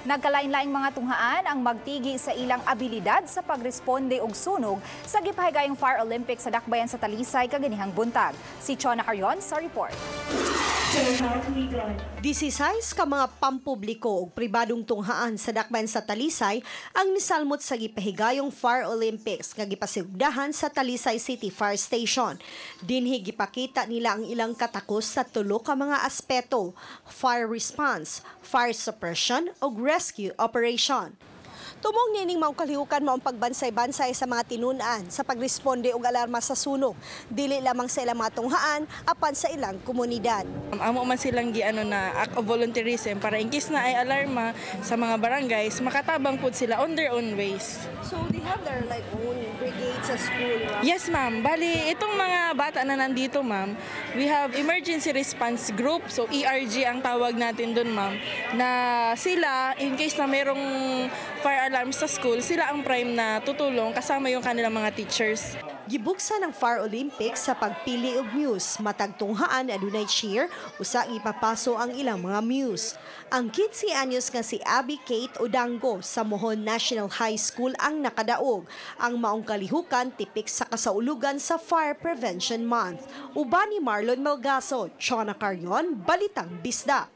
Nagkalain-laing mga tunghaan ang magtigi sa ilang abilidad sa pagresponde og sunog sa gipahigayong Fire Olympics sa Dakbayan sa Talisay kaganihang buntag. Si Chona Carion sa report. 16 ka mga pampubliko ug pribadong tunghaan sa Dakbayan sa Talisay ang nisalmot sa gipahigayong Fire Olympics nga gipasigdahan sa Talisay City Fire Station. Dinhi gipakita nila ang ilang katakos sa tulo ka mga aspeto: fire response, fire suppression ug rescue operation. Tumong niining maong kalihukan mao ang pagbansay-bansay sa mga tinun-an sa pagresponde og alarma sa sunog, dili lamang sa ilang mga tunghaan apan sa ilang komunidad. Amo man silang giano na act of volunteerism para in case naay alarma sa mga barangays, makatabang pud sila on their own ways. So they have their like own brigade sa school? Yes, ma'am. Bali, itong mga bata na nandito, ma'am, we have emergency response group. So, ERG ang tawag natin dun, ma'am, na sila, in case na merong fire alarm sa school, sila ang prime na tutulong kasama yung kanilang mga teachers. Gibuksan ang Fire Olympics sa pagpili og muse. Matag tunghaan adunay cheer, usa ipapaso ang ilang mga muse. Ang 15 anyos nga si Abby Kate Odango sa Mohon National High School ang nakadaog. Ang maong kalihukan tipik sa kasaulugan sa Fire Prevention Month. Uban ni Marlon Malgaso, Chona Carion, Balitang Bisdak.